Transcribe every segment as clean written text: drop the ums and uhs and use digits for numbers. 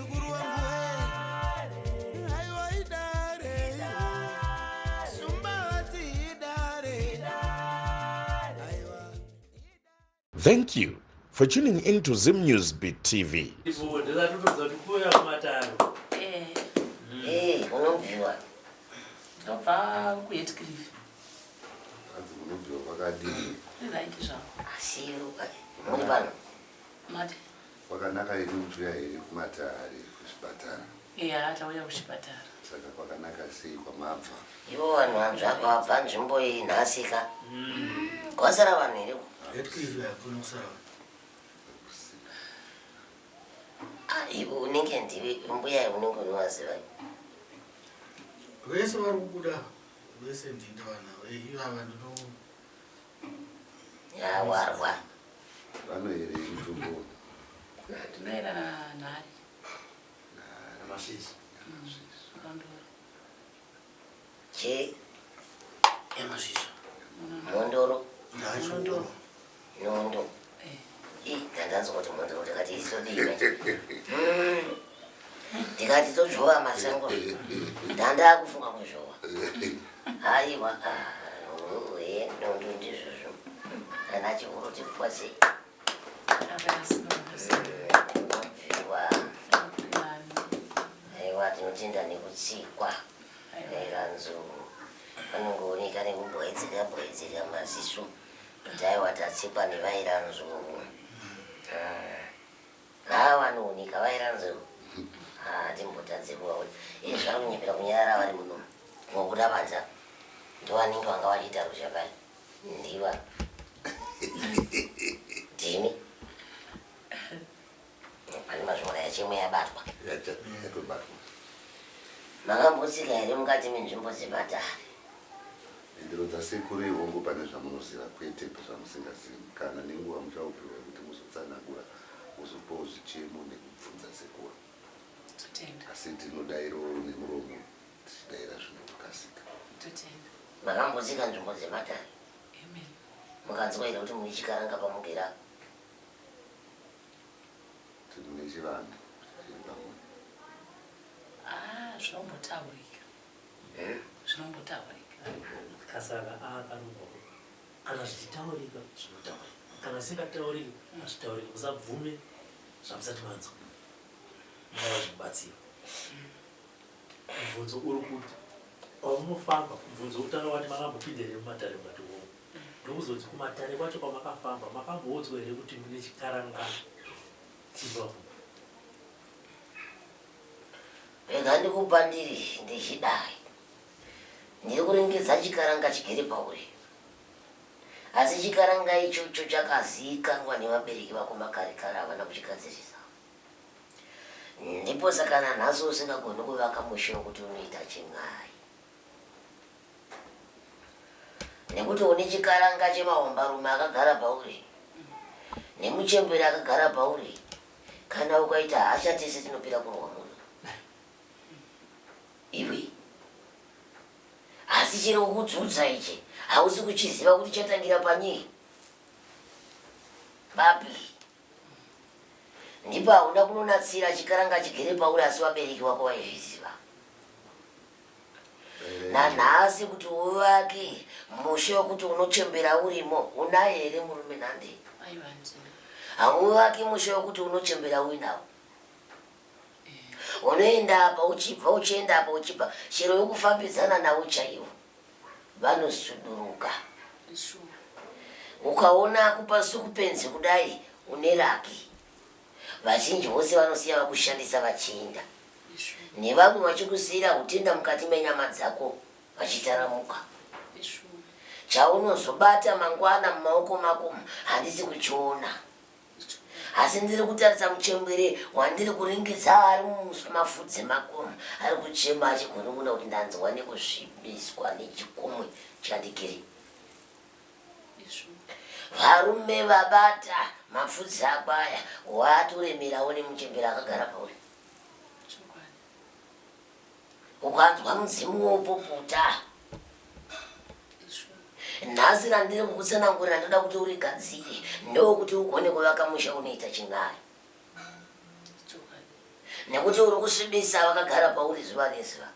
muzukuru wangu we aiwa idare sumbavati idare aiwa. Thank you for tuning in to Zim News Beat TV. Eh, unobviwa. Ndobva kuHeathcliff. Hanzi munobviwa kwakadii? Right zvako. Asi muri pano. Mati. Kwakanaka here muchiuya here kumatare kuzvipatara? Eya, tauya kuchipatara. Saka kwakanaka sei kwamabva? Ivo vanhu vanzvaka vabva nzvimbo iyi nhasi ka. Kwasara vanhu here? Heathcliff hakuna kusara. Ah, iwe unenge ndiwe mbuya unenge unovaziva. Vese vari kubuda vese ndinda vana ivava ndino Ya warwa. Vanoyerei mutombo? Ndinoera nhari. Masisi. Mhondoro. Che Yamashisha. mhondoro Ndacho. nondo. Eh. Ih, ndandanzwa kuti mhondoro ndikati isodii manje. Ndikati todzvova masango. Ndandakufunga kuzvova. Aiwa, ah, eh, nondo ndizvozvo. Ana chikuru tikukwasei. Bviwa. Aiwa, tinotenda nekutsikwa. Ranzo vanongooneka nekubwaidzika bwaidzika maziso kuti aiwa tatsikwa nevairanzo. Haa vanooneka vairanzo. Hatimbotadze kuvaona. Izvi vari kunyepera kunyarara vari muno. Ngokuda panza ndovanenge vanga vachiita ruzha paya. Ndiva. Ndimi. Pane mazvona yachemwe yabatwa. Yatobatwa. Makambotsika here mukati menzvimbo dzematare? Mhinduro dzasekuru ihongu pane zvamunoziva kwete zvamusingazivi. Kana nenguva muchaupiwa yekuti muzotsanangura muzopawo zvichemo nekubvunza sekuru. Totenda. Asi tinodairawo nemuromo tichidaira zvinokasika. Totenda. Makambotsika nzvimbo dzematare? Amen. Mukanzwa here kuti mune chikaranga pamugera apa? Kuti mune chivanhu chiri pamwe. Ah, zvinombotaurika. Zvinombotaurika. Kasaka aakanobva kana zvichitaurika zvinotaurika kana zvisingatauriki hazvitauriki musabvume zvamusati manzwa mungava zvikubatsira mubvunzo uri kuti pamunofamba mubvunzo wekutanga wati makambopinda here mumatare mukati hongu ndokuzoti kumatare kwacho kwamakafamba makamboudzwa here kuti mune chikaranga chiripapo Rega ndikupa ndiri ndichidai. Ndiri kuringidza chikaranga chigere pauri. Asi chikaranga ichocho chakaziikanwa nevabereki vako makare kare havana kuchigadzirisa. Ndipo saka nanhasi usingagoni kuvaka musha wekuti unoita chin'ai. Nekuti une chikaranga chemahombarume akagara pauri nemuchembere akagara pauri. Kana ukaita hasha tese tinopera kurwa muno. Iwe. Asi chiri kukudzudza ichi hausi kuchiziva kuti chatangira panyi papi. Ndipo hauna kunonatsira chikaranga chigere pauri asi vabereki vako vaizviziva. Nanhasi kuti uvake musha wekuti unochembera urimo unaye here murume nande? Aiwa ndina. Hauvaki musha wekuti unochembera uinawo. Unoenda apa uchibva uchienda apa uchibva chero wekufambidzana nawo chaiwo vanosuduruka. Sure. Ukaona akupa sukupenzi kudai une raki. Vazhinji vose vanosiya vakushandisa vachiinda. Nevamwe vachikusiira hutenda mukati menyama dzako vachitaramuka. Chaunozobata mangwana mumaoko mako handisi kuchiona. Asi ndiri kutarisa muchembere wandiri kuringidza ari mumafudzi mako ari kuchema achigunun'una kuti ndanzwa nekusvibiswa nechikumwe chandikiri. Varume vabata mapfudzi ako aya watoremerawo nemuchembere akagara pauri. Ukanzwa mudzimu wopopota. Nhasi randiri kukutsanangurira ndoda kuti urigadzire ndokuti ugone kuvaka musha unoita chin'ai. Nekuti uri kusvibisa vakagara pauri zuva nezuva.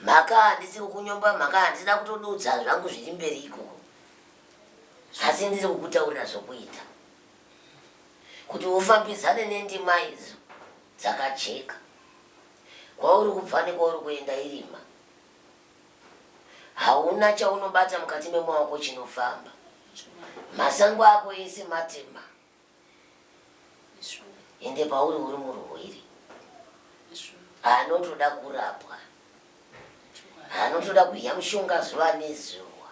Mhaka handisi kukunyomba, mhaka handina kutodudza zvangu zviri mberi ikoko. Asi ndiri kukutaurira zvokuita. Kuti ufambidzane nendima idzo dzakajeka. Kwauri kubva nekwauri kuenda irima. Hauna chaunobata mukati memaoko chinofamba. Masango ako ese matema. Ende pauri uri murwere anotoda kurapwa, anotoda kudya mushonga zuva nezuva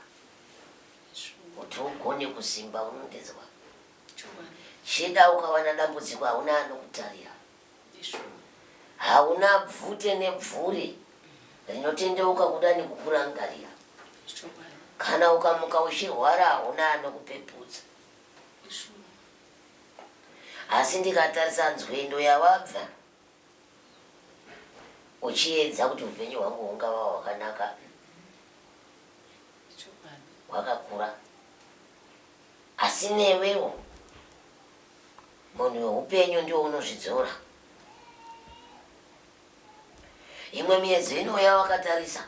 kuti ugone kusimba. Unondinzwa? Chida ukawana dambudziko hauna anokutarira, hauna bvute nebvuri rinotendeuka kuda nekukurangarira. Kana ukamuka uchirwara hauna anokupeputsa. Asi ndikatarisa nzwendo yawabva uchiedza kuti upenyu hwangu hungava hwakanaka hwakakura, asi newewo munhu weupenyu ndiwo unozvidzora. Imwe miedzo inouya wakatarisa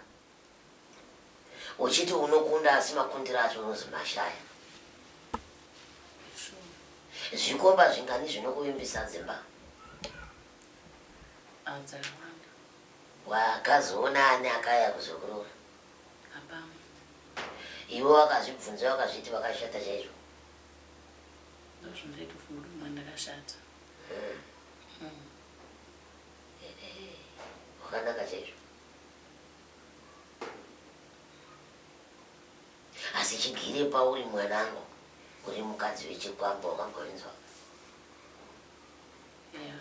uchiti unokunda asi makundiro acho unozi mashaya. Zvikomba zvingani zvinokuvimbisa dzimba? Dzakawanda. Wakazoona ani akaya kuzokuroora? Hapana. Iwe wakazvibvunza wakazviti vakashata chaizvo? Ndozvandaitofunga kuti mwana ndakashata. Wakanaka chaizvo. Asi chigire pauri mwanangu, uri mukadzi wechikwambo wakambozvinzwa? Yeah.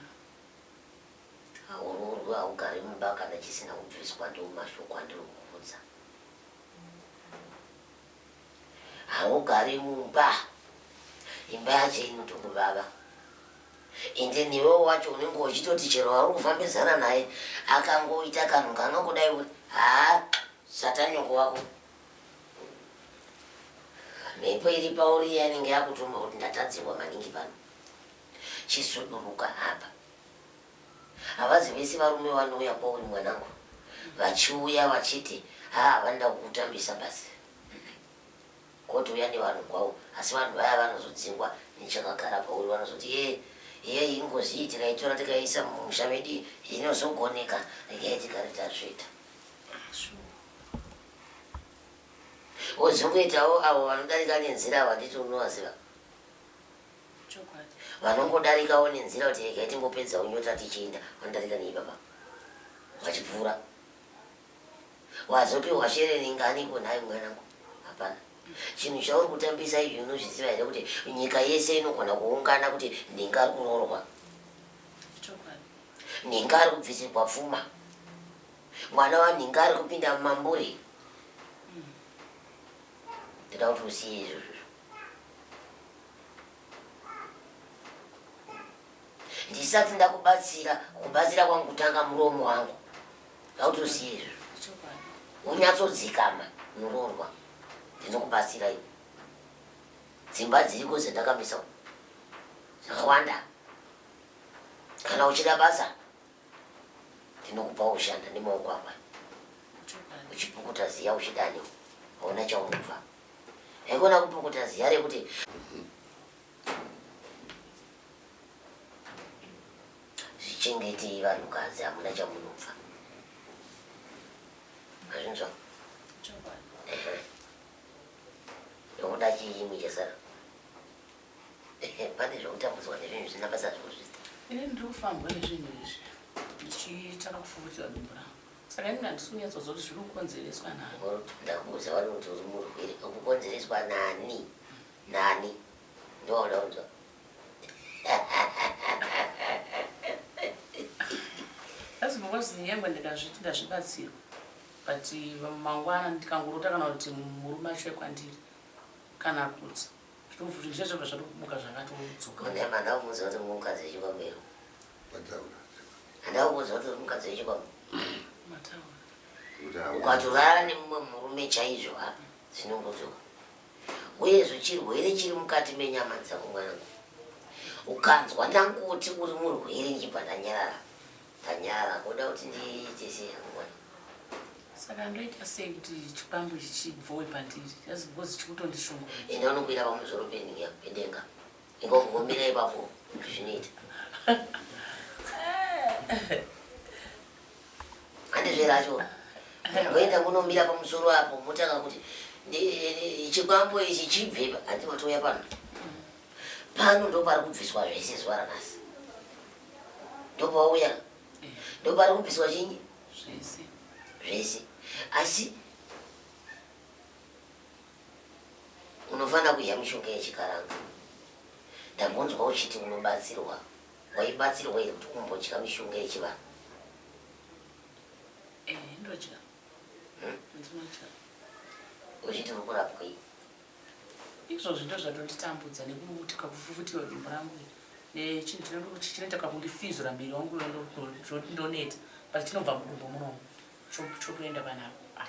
Hauroorwi, haugari mumba kana chisina kubviswa, ndiwo mashoko andiri kukuudza. Haugari mumba, imba yacho inotokuvava. Ende newewo wacho unenge uchitoti chero wauri kufambidzana naye akangoita kanhu kanokudai kuti haa satanyoko wako. Mhepo iri pauri iya inenge yakutuma kuti ndatadzirwa maningi pano. Chisuduruka apa. Havazi vese varume vanouya kwauri mwanangu vachiuya vachiti haa vanoda kukutambisa basi. Kotouya nevanhu kwavo asi vanhu vaya vanozodzingwa nechakagara pauri vanozoti ye iye ingozi iyi tikaitora tikaiisa mumusha medu inozogoneka regai tigare tazviita. Wozongoitawo avo vanodarika nenzira vanditi unovaziva vanongodarikawo nenzira kuti regai timbopedzawo nyota tichienda vanodarika neipapa vachipfuura. Wazopiwa shereni nganiko nhai mwanangu? Hapana. Chinhu chauri kutambisa izvi unozviziva here kuti nyika yese inogona kuungana kuti nhinga ari kuroorwa. Nhinga ari kubvisirwa pfuma. Mwana wanhinga ari kupinda mumambure. Ndoda kuti usiye izvozvo. Ndisati ndakubatsira, kubatsira kwangu kutanga muromo wangu. Ndoda kuti usiye izvozvo. Unyatsodzikama unoroorwa. Ndinokubatsira iwe. Dzimba dziriko dzandakamisa dzakawanda. Kana uchida basa ndinokupa ushanda nemaoko ako uchipukuta ziya uchidani hauna chaunobva. Haikona kupukuta ziya rekuti zvichengetei vanhukadzi hamuna chamunobva. Mazvinzwa? Ndokuda chiimwe chasara. Pane zvekutambudzwa nezvinhu zvisina basa zvekuzviita. Ini ndiri kufambwa nezvinhu izvi ndichitsvaka kufukutira dumbu rangu. Saka ini handisi kunyatsoziva kuti zviri kukonzereswa nani. Ndakuudza wani kuti uri murwere. Ukukonzereswa nani? Nani? Ndoda kunzwa. Asi because nyangwe ndikazviti ndazvibatsirwa but mangwana ndikangorota kana kuti murume achiuya kwandiri kana kuti zvichazobva zvatomuka zvakatodzoka. Kune handakubvunza kuti mukadzi wechikwambo here? Mataura. Handakubvunza kuti uri mukadzi wechikwambo. Mataura. Kuti hauna- Ukatorara nemumwe murume chaizvo apa zvinongodzoka. Uyezve chirwere chiri mukati menyama dzako mwanangu. Ukanzwa ndangoti uri murwere ndichibva ndanyarara. Ndanyarara kuda kuti ndiite sei mwana. Saka ndoita sei kuti chikwambo ichi chibvowe pandiri? Just because chikutondishungurudza. Enda unokwira pamusoro peninga pedenga. Ingogomira ipapo zvinoita. Handizve racho. Voenda munomira pamusoro apo motanga kuti chikwambo ichi chibve handi watouya pano. Pano ndopari kubviswa zvese zuva ranhasi. Ndopauya. Ndopari kubviswa chinyi? Zvese. Zvese. Asi unofanira kudya mishonga yechikaranga. Ndambonzwa uchiti unobatsirwa. Waibatsirwa here kuti umbodya mishonga yechivanhu? Eh, ndodya. Ndinodya. Uchiti uri kurapwei? Izvozvi ndozvatonditambudza nekuti kakufufutiwa dumbu rangu nechinhu chinoita kakundifizura miri wangu ndoneta but chinobva mudumbu munomu chotoenda panapa ah,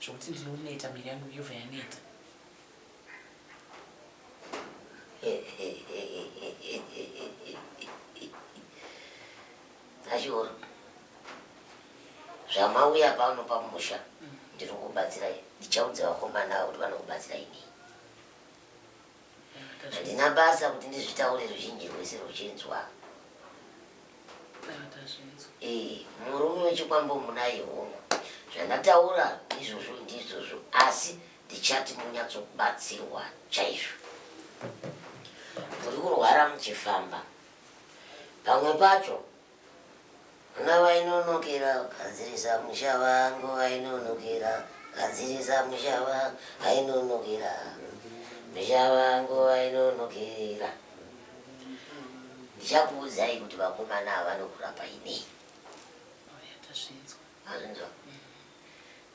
zvokuti ndinoneta miri yangu yobva yaneta. Achioro zvamauya pano pamusha ndiri kubatsirai ndichaudza vakomana ava kuti vanokubatsirai nei. Handina basa kuti ndizvitaure ruzhinji rwese ruchinzwa. Ee, murume wechikwambo munaye hongu. Zvandataura izvozvo ndizvozvo asi ndichati munyatsobatsirwa chaizvo. Muri kurwara muchifamba. Pamwe pacho Kna vainonokera gadzirisa musha vangu vainonokera gadzirisa musha vangu vainonokera musha vangu vainonokera ndichakuudzai kuti vakomana ava vanokurapai nei azvinzwa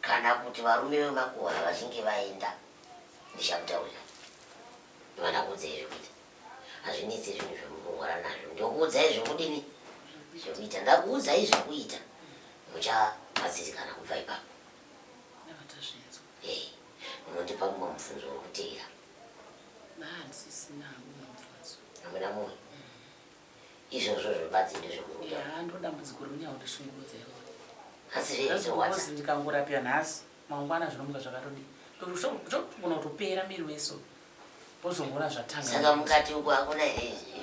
kana kuti varume vemakuhwa vachinge vaenda ndichakutaurira vanakuudzai zvekuita Hazvinetsi zvinhu zvamunorwara nazvo. Ndokuudzai zvekudini? Zvekuita. Ndakuudzai zvekuita. Muchabatsirikana kubva ipapo. Hey, munondipa mumwe mubvunzo uri kuteera. Hamuna mumwe? Izvozvo zvebadzi ndezvekuda. Ya, ndo dambudziko ronyanya kundishungurudza iroro. Asi zveizorwadza. Ndikangorapiwa nhasi, mangwana zvinomuka zvakatodii. Zvokugona kutopera miri wese. Wozongoona zvatanga. Saka mukati uko hakuna here izvi?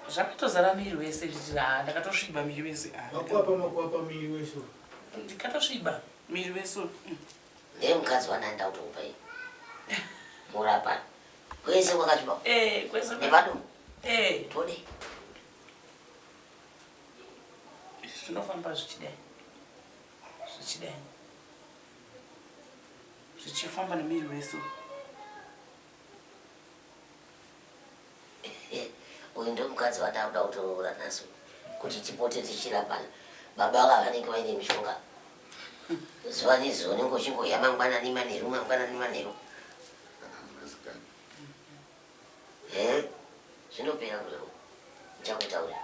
Zvakatozara miri wese ndichiti ah ndakatosviba miri wese. Ah, Makwapa makwapa miri wese. Ndikatosviba miri wese. Ndiye mukadzi wananda kutokupa ini. Murapa. Kwese kwakasviba. Eh, kwese. Nepadumbu. Eh. Tode. Zvinofamba zvichidai. Zvichidai. Zvichifamba nemiri wese. Uyu ndiwe mukadzi wandakuda kutoroora nhasi kuti tipote tichirapana. Baba ava vanenge vaine mishonga. Zuva nezuva unenge uchingohya mangwanani manheru mangwanani manheru. Eh, zvinopera kuzvo. Ndichakutaurira.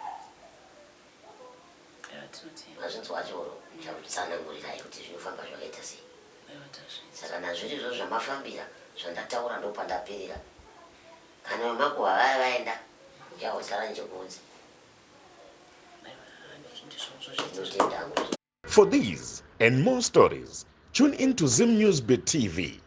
Mazvinzwa choro ndichakutsanangurirai kuti zvinofamba zvakaita sei. Saka nazviri izvozvo zvamafambira zvandataura ndopandaperera. Kana vemakuhwa vaya vaenda ndichahosara ndichikuudza. Ndinotenda hangu. For these and more stories, tune in to Zim News Bit TV.